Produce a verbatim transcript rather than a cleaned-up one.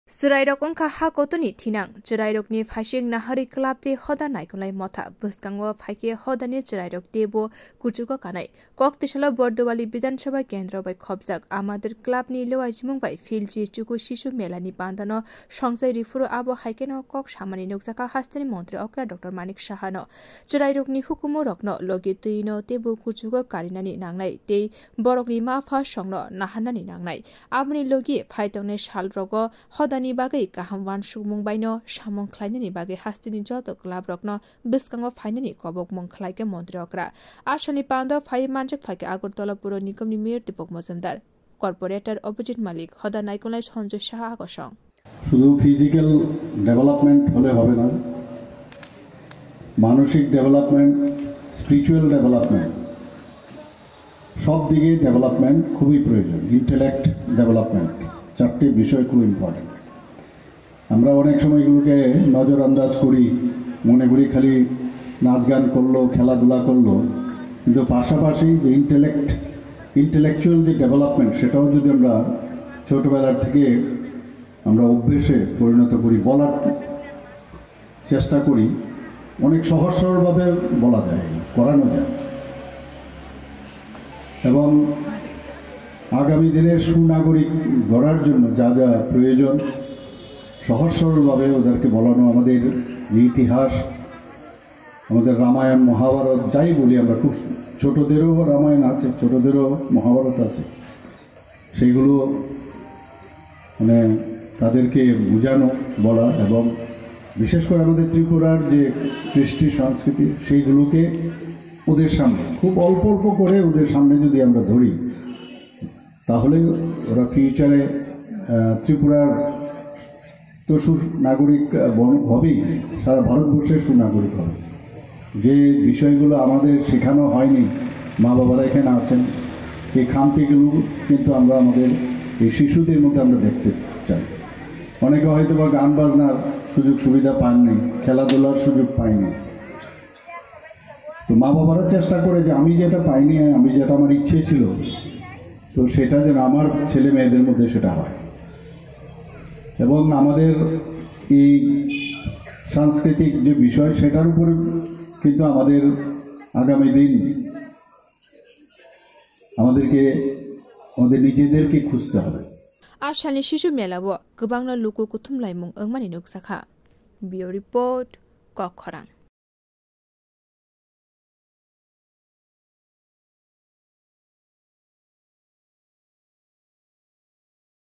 Chwrairok wngkha ha kotorni thinang. Chwrairokni phaising naharwi club tei hoda naikolnai motha. Bwskango phaikhe hodani chwrairok teibo kuchugo kanai. Kok tisalo Bordowali Bidhan Sabha Kendro bai khopjak Amader Club ni lewaijimung bai Philji Chuku Shishu Mela ni bandano songchai riphuru abo haikheno kok samani nukjakha hasteni montri okra Doctor Manik Sahano. Chwrairokni hukumu rokno logi twino teibo kuchugo karinani nangnai tei borokni ma pha songno naharnani nangnai. Aboni logi phaitongnai salrogo hodani bagwi kaham wansukmung baino samung khlainani bagwi hasteni joto club rokno bwskango phainani kobokmung khlaikha montri okra. Asalni pando phai manjak phaikha Agartala Puro Nigamni Mayor Deepak Majumdar, Corporator Abhijit Malik, hoda naikolnai Sanjoy Saha agosong. শুধু physical development হলে হবে না, মানসিক development, spiritual development, সব দিকে ডেভেলপমেন্ট খুবই প্রয়োজন। Intellect development, চারটি বিষয় খুব ইম্পর্টেন্ট। আমরা অনেক সময় এগুলোকে নজরআন্দাজ করি, মনে করি খালি নাচ গান করলো, খেলাধুলা করলো, কিন্তু পাশাপাশি যে ইন্টেলেক্ট, ইন্টেলেকচুয়াল যে ডেভেলপমেন্ট, সেটাও যদি আমরা ছোটবেলার থেকে আমরা অভ্যেসে পরিণত করি, বলার চেষ্টা করি, অনেক সহজ সরলভাবে বলা যায়, করানো যায়। এবং আগামী দিনের সুনাগরিক গড়ার জন্য যা যা প্রয়োজন, সহজ সরলভাবে ওদেরকে বলানো। আমাদের যে ইতিহাস, আমাদের রামায়ণ, মহাভারত, যাই বলি আমরা, খুব ছোটদেরও রামায়ণ আছে, ছোটদেরও মহাভারত আছে, সেইগুলো মানে তাদেরকে বোঝানো, বলা, এবং বিশেষ করে আমাদের ত্রিপুরার যে কৃষ্টি সংস্কৃতি, সেইগুলোকে ওদের সামনে খুব অল্প অল্প করে ওদের সামনে যদি আমরা ধরি, তাহলে ওরা ফিউচারে, আহ, ত্রিপুরার তো সুনাগরিক, আহ, বন-, হবেই, সারা ভারতবর্ষের সুনাগরিক হবে। যে বিষয়গুলো আমাদের শেখানো হয়নি, মা বাবারা এখানে আছেন, এই খামতিগুলো কিন্তু আমরা আমাদের এই শিশুদের মধ্যে আমরা দেখতে চাই। অনেকে হয়তো বা গান বাজনার সুযোগ সুবিধা পাননি, খেলাধুলার সুযোগ পায়নি। তো মা বাবারা চেষ্টা করে যে আমি যেটা পাইনি, আমি যেটা আমার ইচ্ছে ছিল, তো সেটা যেন আমার ছেলে মেয়েদের মধ্যে সেটা হয়। এবং আমাদের এই সাংস্কৃতিক যে বিষয়, সেটার উপরে কিন্তু আমাদের আগামী দিন আমাদেরকে, আমাদের নিজেদেরকে খুঁজতে হবে। Asalni Shishu Mela o kwbangno luku kuthum laimung wngmani nukjakha. Bureau Report, Kokkhorang.